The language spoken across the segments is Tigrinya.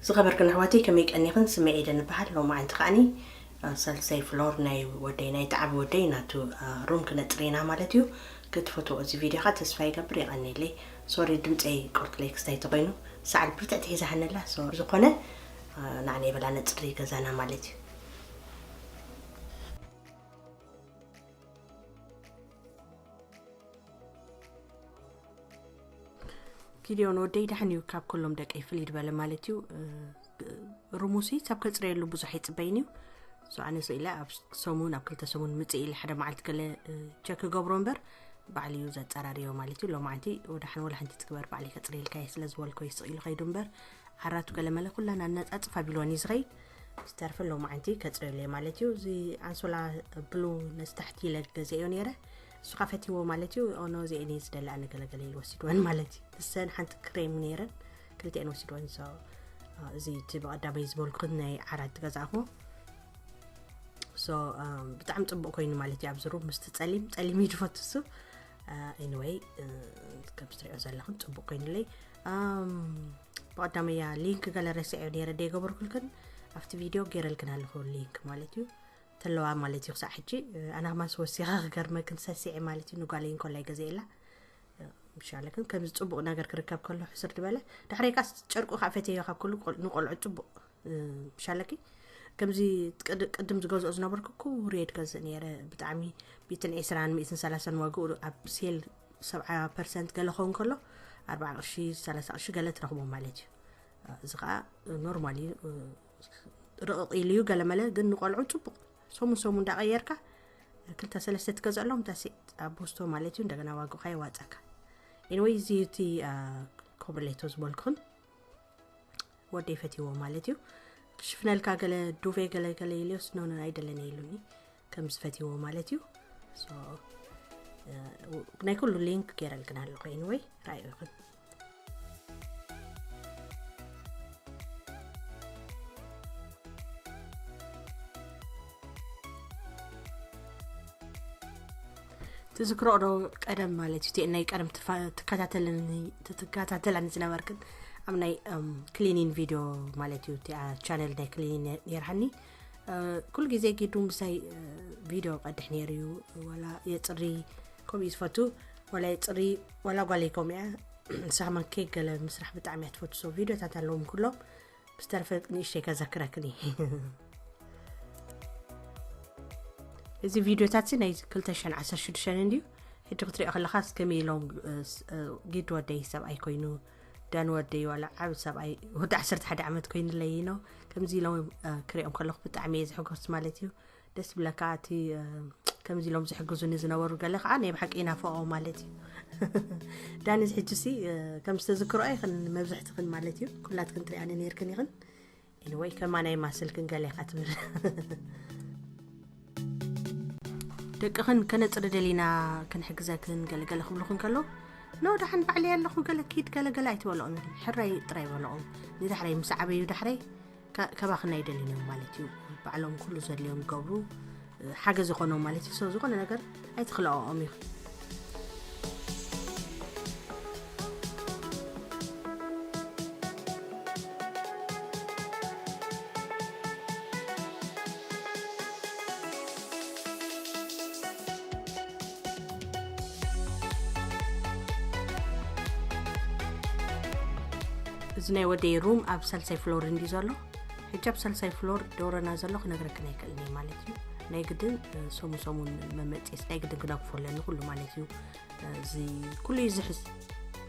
ዝኸበርክን ኣሕዋተይ፣ ከመይ ቀኒኽን? ስመይ ኤደን እበሃል። ሎማዓንቲ ከዓኒ፣ እ፣ ሳልሳይ ፍሎር ናይ ወደይ፣ ናይ ተዓቢ ወደይ ናቱ፣ እ፣ ሩም ክነጽሪ ኢና ማለት እዩ። ክትፈትዎ እዚ ቪድዮ ኸዓ ተስፋ ይገብር። የቐንየለይ። ሶሪ፣ ድምፀይ ቁርጥለይ ክስታይ ተኾይኑ፣ ሰዓል ብርትዕቲ ሒዛ ሃነላ። ሶ፣ ዝኾነ፣ እ፣ ንዓና ይበላ ነጽሪ ገዛና ማለት እዩ። ጊድዮን ወደይ ደሓን እዩ፣ ካብ ኩሎም ደቀይ ፍልይ ዝበለ ማለት እዩ። እ፣ ሩሙሲ ሰብ ከጽረየሉ ብዙሕ ኣይጽበይን እዩ። ሶ ኣነ ስኢለ ኣብ ሰሙን፣ ኣብ ክልተ ሰሙን ምጽእ ኢለ ሓደ መዓልቲ ገለ፣ እ፣ ቸክ ክገብሮ እምበር ባዕሉ እዩ ዘጸራርዮ ማለት እዩ። ሎማዓንቲ ወዳሓን ወላ ሓንቲ ትግበር ባዕለይ ከጽርየልካ እየ ስለ ዝበልኮ እዩ ስቕ ኢሉ ከይዱ እምበር ዓራቱ ገለ መለ ኩላን ኣነጻጽፍ ኣቢልወን እዩ ዝኸይድ። ዝተርፈ ሎማዓንቲ ከጽርየሉ እየ ማለት እዩ። እዚ ኣንሶላ ብሉ ነዚ ታሕቲ ኢለ ገዚአዮ ነይረ። እሱ ኸዓ ፈትይዎ ማለት እዩ። ኦኖ እዚአን እየ ዝደሊ ኣነ ገለገለ ኢሉ ወሲድወን ማለት እዩ። እሰን ሓንቲ ክሬም ነይረን፣ ክልቲአን ወሲድወን። ሶ፣ እ፣ እዚ እቲ ብቐዳማይ ዝበልኩኽን ናይ ዓራት ዝገዛእኹዎ። ሶ፣ እ፣ ብጣዕሚ ጽቡቕ ኮይኑ ማለት እዩ። ኣብዚ ሩም ምስቲ ጸሊም፣ ጸሊም እዩ ዝፈቱ እሱ። እ፣ ኤኒወይ፣ እ፣ ከም ትሪኦ ዘለኹም ጽቡቕ ኮይኑለይ። እም፣ ብቐዳመያ ሊንክ ገለ ረሲዐዮ ነይረ ደይገበርኩልክን፣ ኣብቲ ቪድዮ ገይረልክን ኣለኹ ሊንክ ማለት እዩ። ተለዋ ማለት እዩ ክሳዕ ሕጂ፣ እ፣ ኣነ ከማንስ ወሲኻ ክገርመክን ሰሲዐ ማለት እዩ። ንጓለይ እንኮላይ ገዚኤላ፣ እ፣ ምሻለክን ከምዚ ጽቡቕ ነገር ክርከብ ከሎ ሕስር ዝበለ። ዳሕረይ ከኣ ጨርቁ ከኣ ፈትየዮ ካብ ኩሉ ቆል-፣ ንቆልዑ ጽቡቕ፣ እ፣ ምሻለኪ። ከምዚ ቅድ-፣ ቅድም ዝገዝኦ ዝነበርኩ ኩሉ እየ ዝገዝእ ነይረ። ብጣዕሚ ሚእትን ዕስራን ሚእትን ሰላሳን ዋግኡ ኣብ ሴል ሰብዓ ፐርሰንት ገለ ክኸውን ከሎ ኣርብዓ ቅርሺ፣ ሰላሳ ቅርሺ ገለ ትረኽቦ ማለት እዩ። እዚ ኸዓ ኖርማል እዩ። ርቕቕ ኢሉ እዩ ገለመለ፣ ግን ንቆልዑ ጽቡቕ። ሰሙን ሰሙን እንዳቐየርካ ክልተ ሰለስተ ትገዝኣሎም፣ that's it። ኣብ ቦስቶ ማለት እዩ፣ እንደገና ዋግኡ ኸዓ የዋጻካ። ኤኒወይ፣ እዚ እቲ፣ አ፣ ኮብሌቶ ዝበልኩኽን ወደይ ፈትይዎ ማለት እዩ። ክሽፍነልካ ገለ ዱቬ ገለ ገለ ኢልዮስ፣ ኖ፣ ኖ፣ ኣይደለነ ኢሉኒ። ከም ዝፈትይዎ ማለት እዩ። ሶ፣ እ፣ ናይ ኩሉ ሊንክ ገይረልክን ኣለኹ። ኤኒወይ፣ ራእዩ ይኹን። ትዝክሮ ዶ ቀደም ማለት እዩ፣ እቲ ናይ ቀደም ትፋ-፣ ትከታተለኒ፣ ትከታተላኒ ዝነበርክን ኣብ ናይ፣ እም፣ ክሊኒን ቪድዮ ማለት እዩ፣ እቲኣ ቻነል ናይ ክሊኒን ነ-፣ ነይርሃኒ። እ፣ ኩሉ ግዜ ጊዱ ምሳይ፣ እ፣ ቪድዮ ቀድሕ ነይሩ እዩ። ዋላ የጽሪ ከምኡ እዩ ዝፈቱ፣ ዋላ የጽሪ፣ ዋላ ጓለይ ከምኡ እያ። ንሳ ከማን ኬክ ገለ ምስራሕ ብጣዕሚ እያ ትፈቱ። ሶ ቪድዮታት ኣለዎም ኩሎም። ብዝተረፈ ንእሽተይ ከዘክረክን እየ። እዚ ቪድዮታት እዚ ናይ ክልተ ሽሕን ዓሰርተ ሽዱሽተን እንድዩ። ሕጂ ክትሪኦ ከለኻስ ከመይ ኢሎም፣ እ፣ ስ-፣ እ፣ ጊድ ወደይ ሰብኣይ ኮይኑ፣ ዳን ወደይ ዋላ ዓቢ ሰብኣይ ወዲ ዓሰርተ ሓደ ዓመት ኮይኑለይ ኢኖ። ከምዚ ኢሎም፣ እ፣ ክሪኦም ከለኹ ብጣዕሚ እየ ዝሕጎስ ማለት እዩ። ደስ ብለካ እቲ፣ እ፣ ከምዚ ኢሎም ዝሕግዙኒ ዝነበሩ ገለ ከዓ ናይ ብሓቂ ይናፍቖ ማለት እዩ። ዳኒ እዚ ሕጂ ሲ፣ እ፣ ከም ዝተዝክሮ ኣይኽን መብዝሕትኽን ማለት እዩ። ኩላትክን ትሪኣኒ ነይርክን ኢኽን። ኤኒወይ፣ ከማናይ ማስልክን ገለ ኢኻ ትብል። ደቅኽን ከነጽሪ ደሊና ክንሕግዘክን ገለ ገለ ክብሉኽን ከሎ፣ ኖ፣ ደሓን ባዕለይ ኣለኹ፣ ገለ ኪድ፣ ገለ ገለ ኣይትበልኦም ኢኽን። ሕራይ ጥራይ በልኦም። ንዳሕረይ ምስ ዓበዩ ዳሕረይ ካ-፣ ካባኽን ኣይደልዩን እዮም ማለት እዩ። ባዕሎም ኩሉ ዘድልዮም ይገብሩ፣ ሓገዝ ይኾኖም ማለት እዩ። So፣ ዝኾነ ነገር ኣይትኽልኦኦም ኢኽን። እዚ ናይ ወደይ ሩም ኣብ ሳልሳይ ፍሎር እንድዩ ዘሎ። ሕጂ ኣብ ሳልሳይ ፍሎር ደውረና ዘሎ ክነግረክን ኣይክእልን እየ ማለት እዩ። ናይ ግድን፣ እ፣ ሰሙን ሰሙን መመጽየስ ናይ ግድን ክነግፎ ኣለኒ ኩሉ ማለት እዩ። እ፣ እዚ ኩሉ እዩ ዝሕዝ።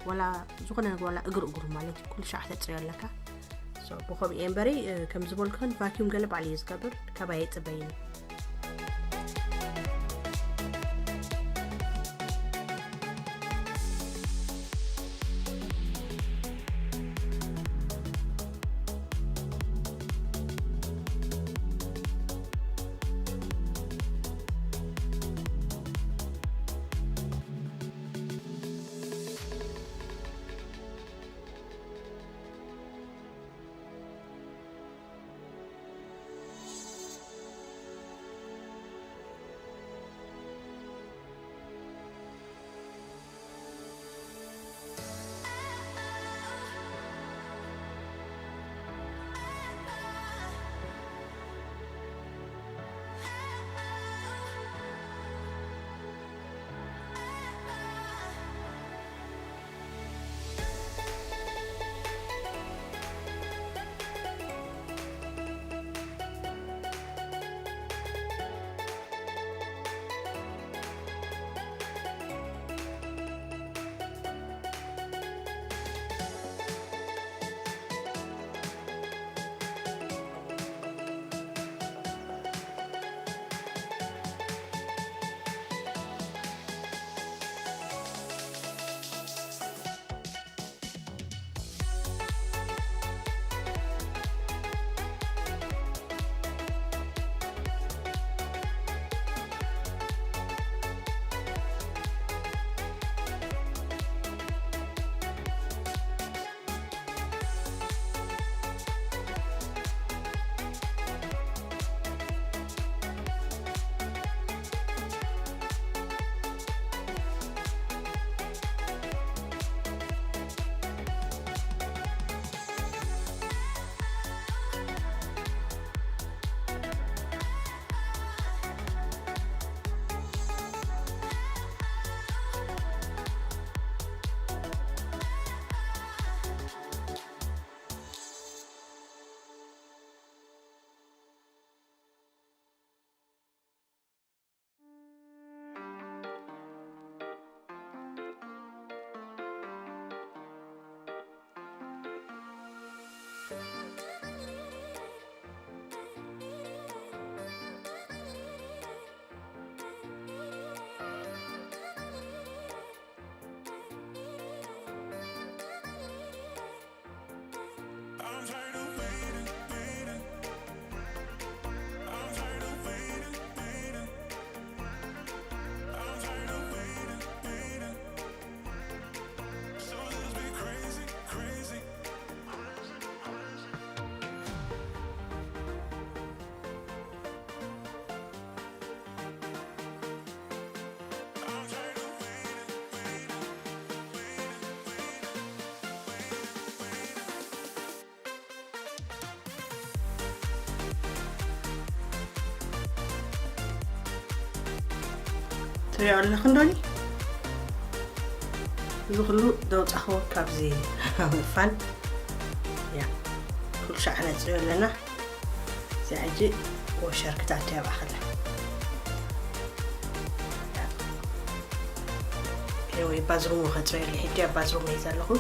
ዋላ ዝኾነ ነገር ዋላ እግር እግሩ ማለት እዩ። ኩሉ ሻዕ ተጽርዮ ኣለካ። So፣ ብኸምኡ እየ እምበሪ፣ እ፣ ከም ዝበልኩኽን ቫክዩም ገለ ባዕሉ እየ ዝገብር። ካባይ ኣይጽበይን። ትሪኦ ኣለኽን ዶኒ? እዚ ኩሉ ዘውፃኽዎ ካብዚ ፋን። ያ፣ ኩሉ ሻዕ ነፅዮ ኣለና። እዚ ሕጂ ወሸር ክትኣቱ ያብኣ ከላ። ያ። ይኸው ባዝሩሙ ከፅዮ ኣለይ፣ ሕጂ ኣብ ባዝሩም እየ ዘለኹ።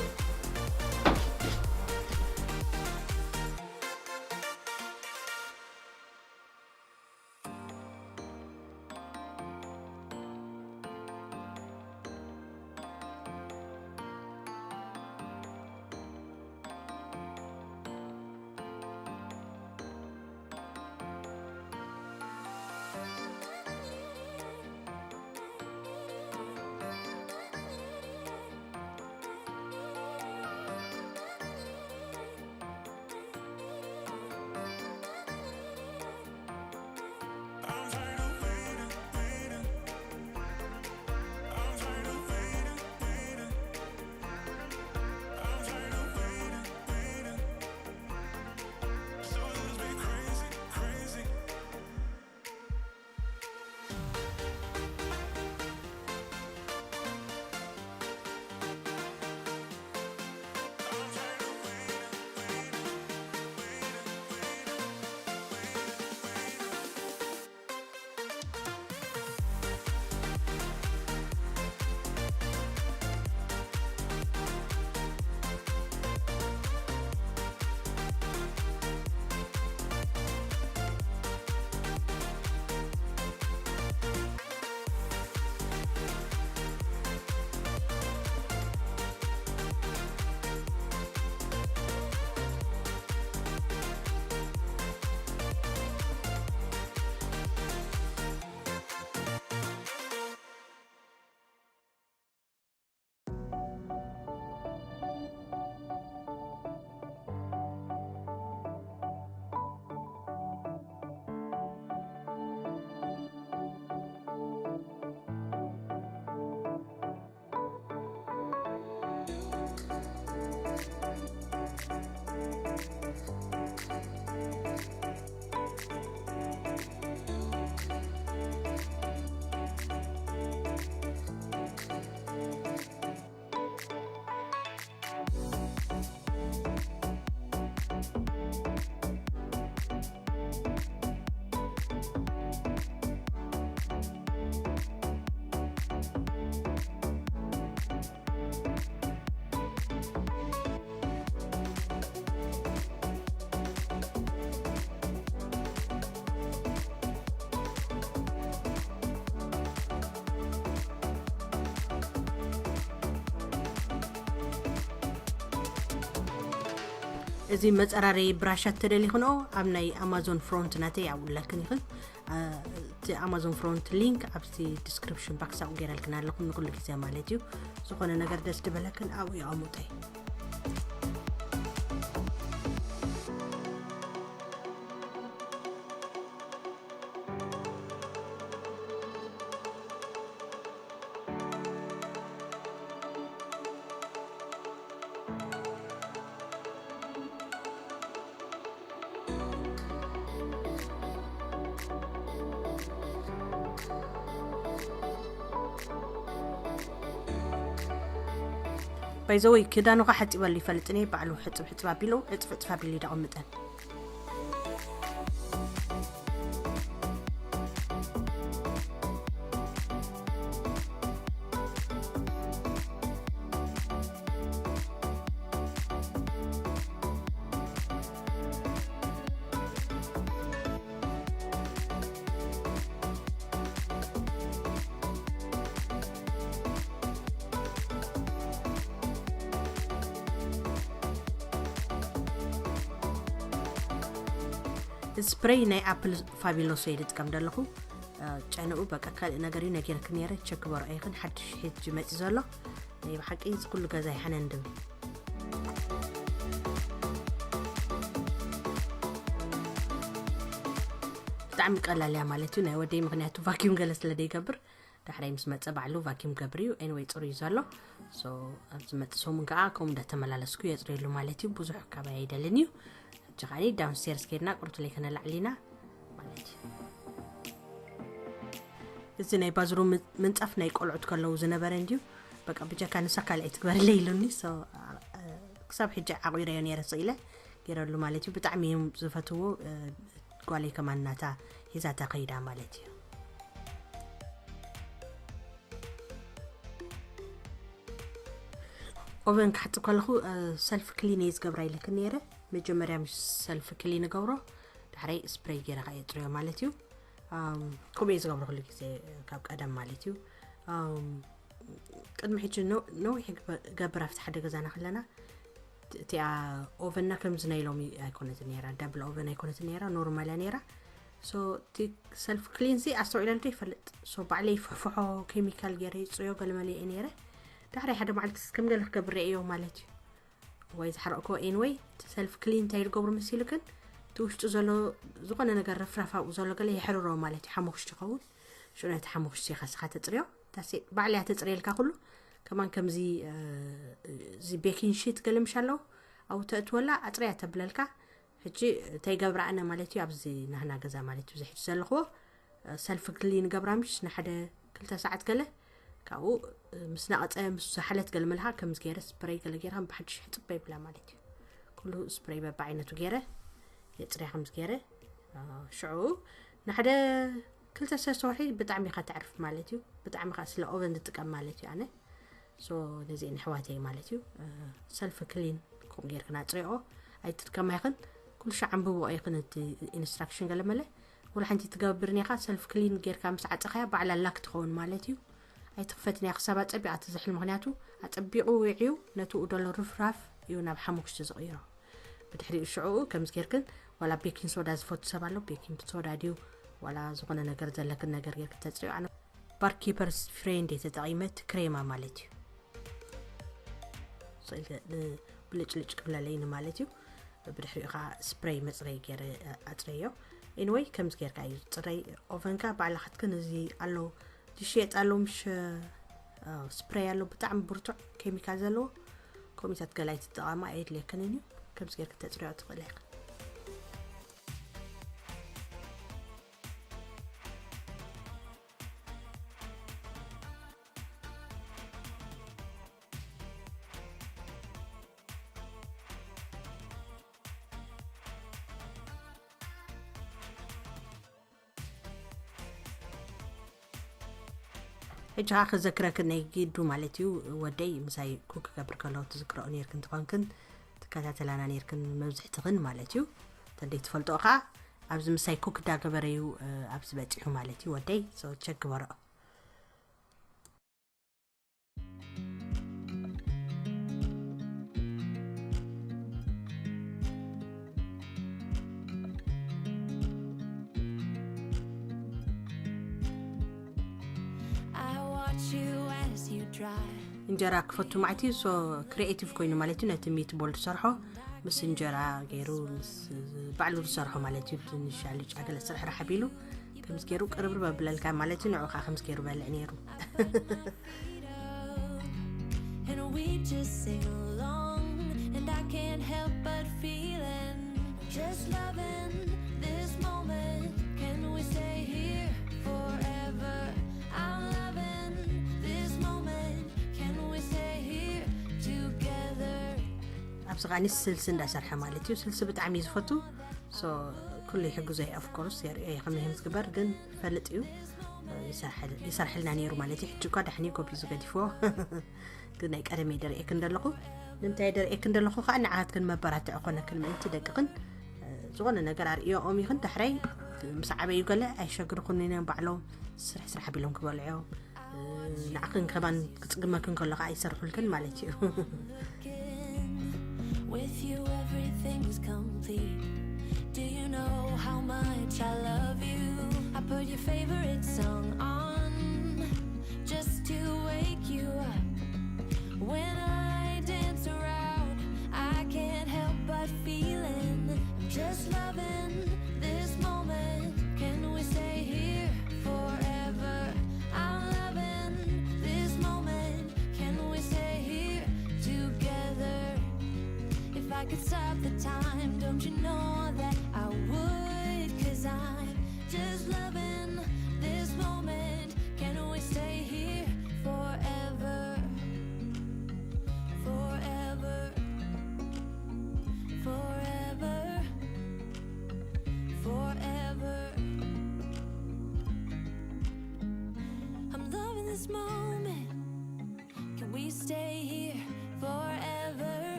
እዚ መፀራረዪ ብራሻት ተደሊኽንኦ ኣብ ናይ ኣማዞን ፍሮንት ናተይ ኣብኡ ኣለክን ይኽን። እቲ ኣማዞን ፍሮንት ሊንክ ኣብቲ ዲስክሪፕሽን ባክስ ኣብኡ ገይረልክን ኣለኹም ንኩሉ ግዜ ማለት እዩ። ዝኾነ ነገር ደስ ድበለክን ኣብኡ ይቐሙጠይ። ባይዘወይ ክዳኑኻ ሓፂበሉ ይፈልጥኒ ባዕሉ ሕፅብ ሕፅብ ኣቢሉ ዕፅፍ ዕፅፍ ኣቢሉ ይደቐምጠን። ስፕሬይ ናይ ኣፕል ፋቢሎሶ እየ ዝጥቀም ዘለኹ። ጨንኡ በቃ ካልእ ነገር እዩ ነጊርክ ነይረ ቸክ በርኦ ይኽን ሓድሽ ሕጂ መፂ ዘሎ ናይ ብሓቂ እዚ ኩሉ ገዛ ይሓነን ድብል። ብጣዕሚ ቀላል እያ ማለት እዩ ናይ ወደይ ምክንያቱ ቫኪዩም ገለ ስለ ዘይገብር ዳሕራይ ምስ መፀ ባዕሉ ቫኪዩም ገብር እዩ ኤንወይ ፅሩ እዩ ዘሎ። ሶ ኣብ ዝመፅእ ሰሙን ከዓ ከምኡ እንዳተመላለስኩ የፅርየሉ ማለት እዩ። ብዙሕ ካባይ ኣይደልን እዩ። ሕጂ ከዓ ዳውንስቴርስ ከይድና ቁርቱ ለይ ከነላዕል ኢና ማለት እዩ። እዚ ናይ ባዝሩ ምንጻፍ ናይ ቆልዑት ከለዉ ዝነበረ እንድዩ። በቃ ብጀካ ንሳ ካልኣይ ትግበርለይ ኢሉኒ። So ክሳብ ሕጂ ዓቑረዮ ነይረ፣ ስኢለ ገይረሉ ማለት እዩ። ብጣዕሚ እዮም ዝፈትዎ። ጓለይ ከማን ናታ ሒዛታ ከይዳ ማለት እዩ። ኦቨን ክሓጽብ ከለኹ ሰልፍ ክሊን እየ ዝገብራ ኢለክን ነይረ። መጀመርያ ምስ ሰልፍ ክሊን እገብሮ፣ ዳሕራይ ስፕሬይ ገይረ ከኣ የጽርዮ ማለት እዩ። ከምኡ እየ ዝገብሮ ኩሉ ግዜ፣ ካብ ቀደም ማለት እዩ። ቅድሚ ሕጂ ነዊሕ ገብር ኣብቲ ሓደ ገዛና ከለና፣ እቲኣ ኦቨንና ከምዚ ናይ ሎሚ ኣይኮነትን ነይራ፣ ደብል ኦቨን ኣይኮነትን ነይራ፣ ኖርማል እያ ነይራ። So እቲ ሰልፍ ክሊን ሲ ኣስተውዒለሉ ይፈልጥ። So ባዕለይ ፍሕፍሖ ኬሚካል ገይረ ይፅዮ ገለመለ እየ ነይረ። ዳሕራይ ሓደ መዓልቲ ከም ገለ ክገብር እዮ ማለት እዩ። ወይ ዝሓረቕኮ ኤንወይ፣ እቲ ሰልፍ ክሊን እንታይ ዝገብሩ መሲሉክን፣ እቲ ውሽጡ ዘሎ ዝኾነ ነገር ረፍራፍ ኣብኡ ዘሎ ገለ የሕርሮ ማለት እዩ። ሓሙኽሽቲ ይኸውን። ሽዑ ነቲ ሓሙኽሽቲ ከስኻ ተፅርዮ። ታሴ ባዕልያ ተፅርየልካ ኩሉ። ከማን ከምዚ እዚ ቤኪን ሺት ገለ ምሽ ኣለዉ፣ ኣብኡ ተእትወላ ኣፅርያ ተብለልካ። ሕጂ እንታይ ገብራ ኣነ ማለት እዩ፣ ኣብዚ ናህና ገዛ ማለት እዩ ዝሕጂ ዘለኽዎ ሰልፍ ክሊን ገብራ ምሽ ንሓደ ክልተ ሰዓት ገለ። ካብኡ ምስ ነቐፀ ምስ ዝሓለት ገለ መልካ ከምዚ ገይረ ስፕረይ ገለ ገይርካ ብሓድሽ ሕፅበ ይብላ ማለት እዩ። ኩሉ ስፕረይ በብዓይነቱ ገይረ የፅርያ ከምዚ ገይረ። ሽዑ ንሓደ ክልተ ሰለስተ ወርሒ ብጣዕሚ ኢኻ ተዕርፍ ማለት እዩ። ብጣዕሚ ኻ ስለ ኦቨን ዝጥቀም ማለት እዩ ኣነ። So ነዚ ንሕዋተይ ማለት እዩ። ሰልፍ ክሊን ከምኡ ጌርክን ኣፅሪኦ ኣይትድከማ ይኽን። ኩሉ ሻዕ ኣንብብኦ ይኽን እቲ ኢንስትራክሽን ገለ መለ። ወላ ሓንቲ ትገብር ኔኻ ሰልፍ ክሊን ጌርካ ምስ ዓፀኻያ ባዕላ ላክ ትኸውን ማለት እዩ። ኣይትኽፈትን እያ ክሳብ ኣፀቢቓ ትዝሕል፣ ምኽንያቱ ኣፀቢቑ ውዕዩ ነቲ ኡ ደሎ ርፍራፍ እዩ ናብ ሓሙኽሽቲ ዝቕይሮ። ብድሕሪኡ ሽዑኡ ከምዚ ጌርክን ዋላ ቤኪን ሶዳ ዝፈቱ ሰብ ኣሎ፣ ቤኪን ሶዳ ድዩ ዋላ ዝኾነ ነገር ዘለክን ነገር ጌርክን ተፅሪዮ። ኣነ ባርኪፐርስ ፍሬንድ እየ ተጠቒመ፣ እቲ ክሬማ ማለት እዩ። ስእሊ ብልጭልጭ ክብለለይ ማለት እዩ። ብድሕሪኡ ከዓ ስፕሬይ መፅረይ ገይረ ኣፅረዮ። ኤንወይ ከምዚ ጌርካ እዩ ዝፅረይ። ኦቨንካ ባዕላኻትክን እዚ ኣሎ ዝሽየጥ ኣሎ ምሽ ስፕሬይ ኣሎ ብጣዕሚ ብርቱዕ ኬሚካል ዘለዎ፣ ኮሚታት ገላይ ትጠቐማ ኣየድልየክንን እዩ። ከምዚ ጌርክ ተፅርዮ ትኽእል ኢኻ። ሕጂ ከዓ ክዘክረክን ናይ ግዱ ማለት እዩ። ወደይ ምሳይ ኩክ ክገብር ከለዉ ትዝክረኦ ነይርክን ትኾንክን ትከታተላና ነይርክን መብዝሕትኽን ማለት እዩ። ተደይ ትፈልጦ ከዓ ኣብዚ ምሳይ ኩክ እንዳገበረ እዩ ኣብዚ በፂሑ ማለት እዩ። ወደይ ሰው ቸክ ግበረኦ። I watch you as you drive. እንጀራ ክፈቱ ማዕት እዩ። So ክሪኤቲቭ ኮይኑ ማለት እዩ። ነቲ ሚት ቦል ዝሰርሖ ምስ እንጀራ ገይሩ ምስ ባዕሉ ዝሰርሖ ማለት እዩ። ድንሽ ኣልጫ ገለ ስርሕራሕ ኣቢሉ ከምዚ ገይሩ ቅርብርብ ኣብለልካ ማለት እዩ። ንዑ ከዓ ከምዚ ገይሩ በልዕ ነይሩ። And we just sing along. And I can't help but feeling just loving this moment. Can we stay here forever? I'm loving this moment. Can we stay here together? ኣብዚ ኸዓኒ ስልሲ እንዳሰርሐ ማለት እዩ። ስልሲ ብጣዕሚ እዩ ዝፈቱ። So ኩሉ ይሕግዞ እዩ። Of course የርእዮ እዩ ከመይ ከም ዝግበር ግን ፈልጥ እዩ። ይሰርሐልና ነይሩ ማለት እዩ። ሕጂ እኳ ዳሕኒ ጎቢዙ ገዲፍዎ። ግን ናይ ቀደመይ ደርእየክን ዘለኹ ንምንታይ ደርእየክን ዘለኹ ከዓ ንዓኻትክን መበራትዒ ኮነክን ምእንቲ ደቅኽን ዝኾነ ነገር ኣርእዮኦም ይኽን ዳሕራይ ምስ ዓበዩ ገለ ኣይሸግርኹን እዮም ባዕሎም ስራሕ ስራሕ ቢሎም ክበልዑ እዮም። ንዓኽን ከማን ክፅግመክን ከሎ ከዓ ይሰርሑልክን ማለት እዩ። With you, everything's complete. Do you know how much I love you? I put your favorite song on just to wake you up. When I dance around, I can't help but feeling just loving this moment. Can we stay here forever? I'm loving this moment. Can we stay here together? If I could stop the time, don't you know that I would? Cause I'm just loving this moment.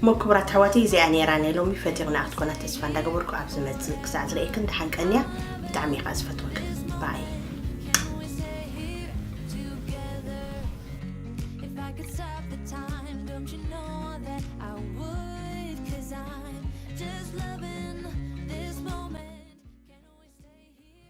እሞ ክቡራት ኣሕዋተይ፣ እዚኣ ነይራ ናይ ሎሚ ፈቲቕና ክትኮና ተስፋ እንዳገበርኩ፣ ኣብ ዝመጽእ ክሳዕ ዝርእየክን ደሓን ቀንያ። ብጣዕሚ እየ ከዓ ዝፈትወክን። ባይ። If I could stop